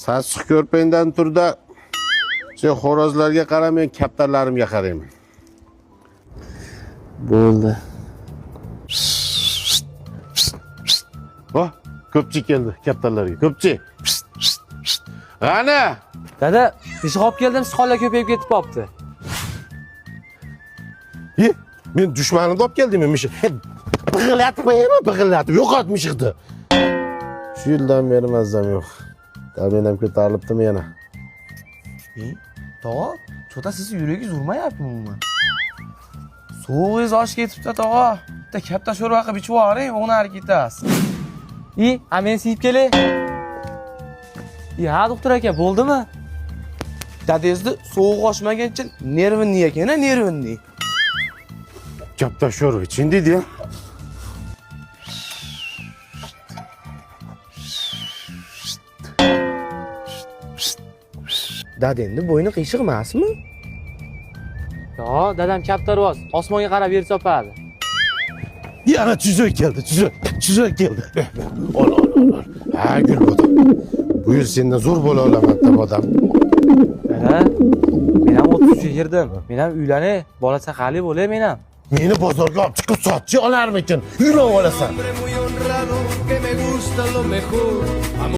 Sassiq ko'rpangdan turda, sen xo'rozlarga qara, men kaptarlarimga qarayman. Bo'ldi. Voh, ko'pchi keldi kaptarlarga. Ko'pchi. G'ani! Dada, mishiq olib keldim, sichqonlar ko'payib ketib qolibdi. Ye, men dushmanimni olib keldimmi mishiq? He, big'illatib qo'yaymi, big'illatib. Yo'qot mishiqni. Shu yildan beri mazzam yo'q. Davlenam ko'tarilibdimi yana? Tog'a, cho'ta, sizni yuragingiz urmayaptimi umuman? Sovug'ingiz oshib ketibdi, tog'a. Bitta katta sho'rva qilib ichib yuboring, o'ng'narib ketasiz. I, a men siyib kelay. I, ha, doktor aka, bo'ldimi? Dadangizni sovuq oshmagancha nervinniy ekan, a, nervinniy. Katta sho'rva ichin deydi ya. Dadangni bo'yni qiyshiq emasmi? Yo, dadam kaptarvoz, osmonga qarab yer chopadi. Yana chuzuk keldi, chuzuk, chuzuk keldi. Ol, ol, ol, ol. Ha, Gulbodam. Bu yil sendan zo'r bo'la olaman, bodam. Dada, men ham 33 ga kirdim. Men ham uylanay, bola chaqali bo'lay men ham. Meni bozorga olib chiqib sotchi olarmikin? Uylanib olasan. Hombre muy honrado que me gusta lo mejor.